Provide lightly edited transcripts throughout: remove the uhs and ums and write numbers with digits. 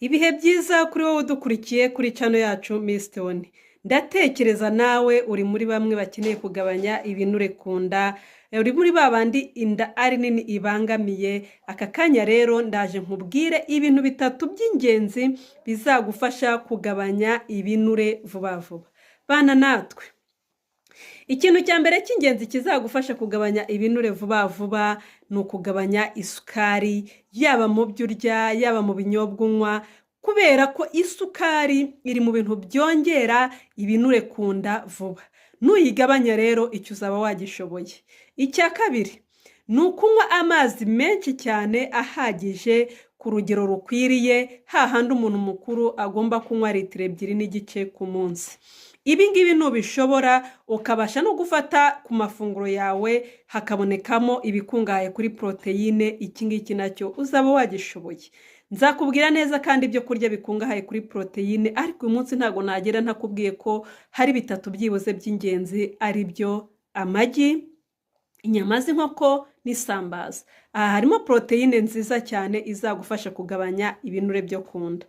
Ibihe byiza kuri wowe udukurikiye kuri channel yacu Miss Tony. Ndatekereza nawe uri muri bamwe bakeneye kugabanya ibinure ku nda, uri muri ba bandi inda ari nini ibangamiye. Aka kanya rero ndaje nkubwire ibintu bitatu by'ingenzi bizagufasha kugabanya ibinure vuba vuba. Bana natwe. Ikintu cya mbere cy'ingenzi kizagufasha kugabanya ibinure vuba vuba ni ukugabanya isukari, yaba mu byo urya, yaba mu binyobwa unywa, kubera ko isukari iri mu bintu byongera ibinure ku nda vuba. Nuyigabanya rero, icyo uzaba wagishoboye. Icya kabiri ni ukunywa amazi menshi cyane ahagije ku rugero rukwiriye, hahandi umuntu mukuru agomba kunywa litiro 2.5 ku munsi. Ibi ngibi nubishobora, ukabasha no gufata ku mafunguro yawe hakabonekamo ibikungahaye kuri poroteyine, iki ngiki nacyo uzaba wagishoboye. Nzakubwira neza kandi ibyo kurya bikungahaye kuri poroteyine, ariko uyu munsi ntabwo nagera ntakubwiye ko hari bitatu byibuze by'ingenzi, ari byo amagi, inyama z'inkoko n'isambaza. Aha harimo poroteyine nziza cyane izagufasha kugabanya ibinure byo ku nda.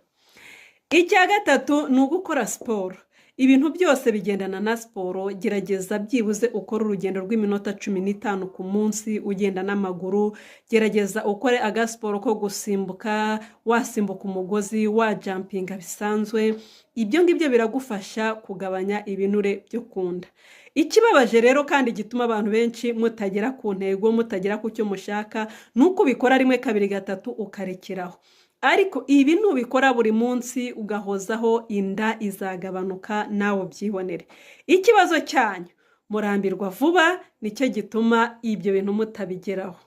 Icya gatatu ni ugukora siporo. Ibintu byose bigendana na siporo. Gerageza byibuze ukore urugendo rw'iminota 15 ku munsi ugenda n'amaguru. Gerageza ukore agasiporo ko gusimbuka, wasimbuka umugozi, wajampinga bisanzwe. Ibyo ngibyo biragufasha kugabanya ibinure byo ku nda. Ikibabaje rero kandi gituma abantu benshi mutagera ku ntego, mutagera ku cyo mushaka, ni uko ubikora rimwe, kabiri, gatatu, ukarekeraho. Ariko ibi nubikora buri munsi ugahozaho, inda izagabanuka nawe ubyibonere. Ikibazo cyanyu, murambirwa vuba, nicyo gituma ibyo bintu mutabigeraho.